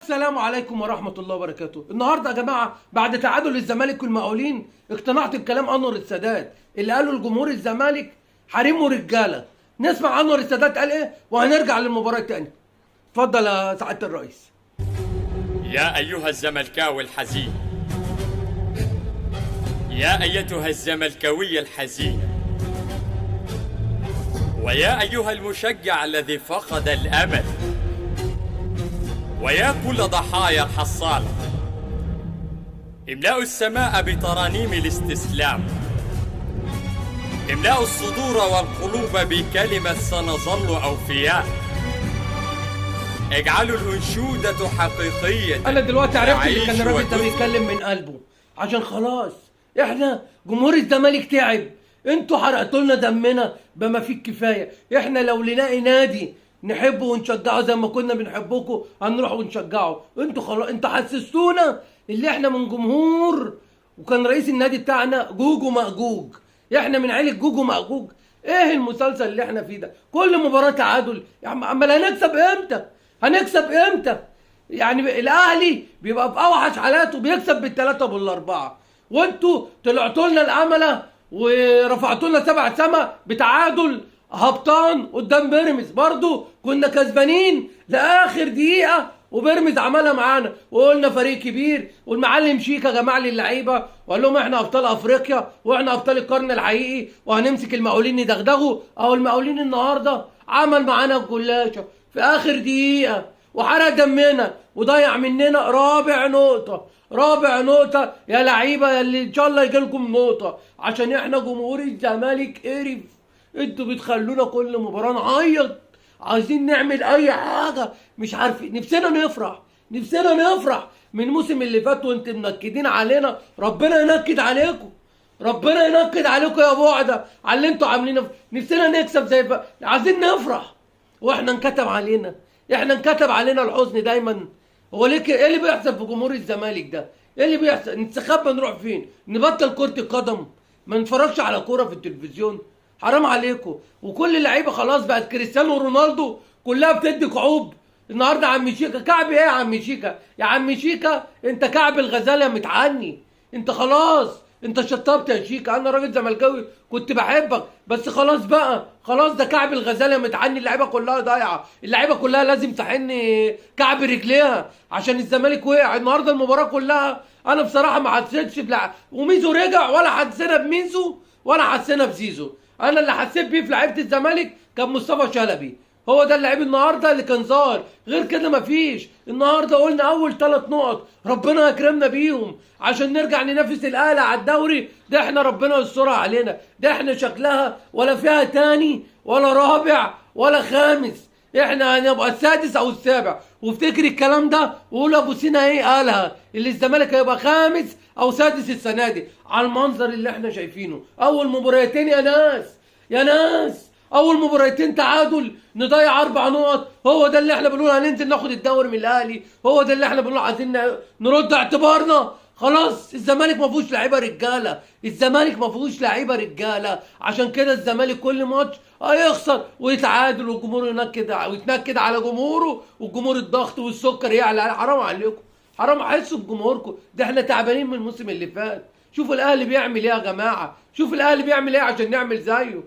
السلام عليكم ورحمة الله وبركاته. النهاردة يا جماعة بعد تعادل الزمالك والمقاولين اقتنعت بكلام أنور السادات اللي قاله لجمهور الزمالك حريم ورجالة. نسمع أنور السادات قال إيه وهنرجع للمباراة تاني. اتفضل يا سعادة الرئيس. يا أيها الزملكاوي الحزين، يا أيتها الزملكاوية الحزينة، ويا أيها المشجع الذي فقد الأمل، ويا كل ضحايا الحصالة، املأوا السماء بترانيم الاستسلام، املأوا الصدور والقلوب بكلمة سنظل أوفياء، اجعلوا الأنشودة حقيقية. أنا دلوقتي عرفت اللي كان تعيش الراجل ده وتثبت. بيتكلم من قلبه، عشان خلاص احنا جمهور الزمالك تعب، انتوا حرقتوا لنا دمنا بما فيه الكفاية. احنا لو لنلاقي نادي نحبه ونشجعه زي ما كنا بنحبكم هنروح ونشجعه. انتوا خلاص انتوا حسستونا اللي احنا من جمهور، وكان رئيس النادي بتاعنا جوجو مأجوج، احنا من عيلة جوجو مأجوج. ايه المسلسل اللي احنا فيه ده؟ كل مباراة تعادل يا عم، امال هنكسب امتى؟ هنكسب امتى؟ يعني الاهلي بيبقى في اوحش حالاته بيكسب بالثلاثة وبالاربعه، وانتوا طلعتوا لنا الامله ورفعتوا لنا 7 سما بتعادل هبطان قدام بيراميدز، برضو كنا كسبانين لاخر دقيقة وبيراميدز عملها معانا، وقلنا فريق كبير، والمعلم شيكا جمع لي اللعيبة وقال لهم احنا ابطال افريقيا واحنا ابطال القرن الحقيقي وهنمسك المقاولين ندغدغه. اهو المقاولين النهارده عمل معانا الجلاشه في اخر دقيقة وحرق دمنا وضيع مننا رابع نقطة، رابع نقطة يا لعيبة، يا اللي إن شاء الله يجي لكم نقطة، عشان إحنا جمهور الزمالك قرف. أنتوا بتخلونا كل مباراة نعيط، عايزين نعمل أي حاجة، مش عارفين، نفسنا نفرح، نفسنا نفرح من الموسم اللي فات وأنتوا منكدين علينا. ربنا ينكد عليكم، ربنا ينكد عليكم يا بعدة على اللي أنتوا عاملينه. نفسنا نكسب زي عايزين نفرح، واحنا انكتب علينا، احنا انكتب علينا الحزن دايما. هو ليه كده؟ ايه اللي بيحصل في جمهور الزمالك ده؟ ايه اللي بيحصل؟ نتستخبى نروح فين؟ نبطل كرة القدم؟ ما نتفرجش على كورة في التلفزيون؟ حرام عليكم. وكل اللعيبة خلاص بقت كريستيانو رونالدو، كلها بتدي كعوب. النهارده عم شيكا كعب ايه يا عم شيكا؟ يا عم شيكا انت كعب الغزالة متعني، انت خلاص انت شطبت يا شيكا. انا راجل زملكاوي كنت بحبك، بس خلاص بقى، خلاص ده كعب الغزالة متعني، اللعيبة كلها ضايعة، اللعيبة كلها لازم تحن كعب رجليها عشان الزمالك وقع النهارده. المباراة كلها انا بصراحة ما حسيتش وميزو رجع، ولا حسينا بميزو ولا حسينا بزيزو. انا اللي حسيت بيه في لعيبة الزمالك كان مصطفى شلبي، هو ده اللعيب النهارده اللي كان ظاهر، غير كده مفيش. النهارده قلنا اول 3 نقط ربنا يكرمنا بيهم عشان نرجع ننافس الاهلي على الدوري، ده احنا ربنا يسترها علينا، ده احنا شكلها ولا فيها تاني ولا رابع ولا خامس، احنا هنبقى السادس او السابع. وافتكر الكلام ده وقول ابو سينا ايه قالها، اللي الزمالك هيبقى خامس او سادس السنة دي على المنظر اللي احنا شايفينه. اول مباراتين يا ناس، يا ناس، اول مباراتين تعادل نضيع 4 نقط، هو ده اللي احنا بنقول هننزل ناخد الدوري من الاهلي، هو ده اللي احنا بنقول عايزين نرد اعتبارنا. خلاص الزمالك ما فيهوش لعيبة رجاله، الزمالك ما فيهوش لعيبة رجاله، عشان كده الزمالك كل ماتش هيخسر ويتعادل والجمهور ينكد ويتنكد على جمهوره، والجمهور الضغط والسكر يعلى. حرام عليكم، حرام، حسوا بجمهوركم، ده احنا تعبانين من الموسم اللي فات. شوفوا الاهلي بيعمل ايه يا جماعة، شوفوا الاهلي بيعمل ايه عشان نعمل زيه.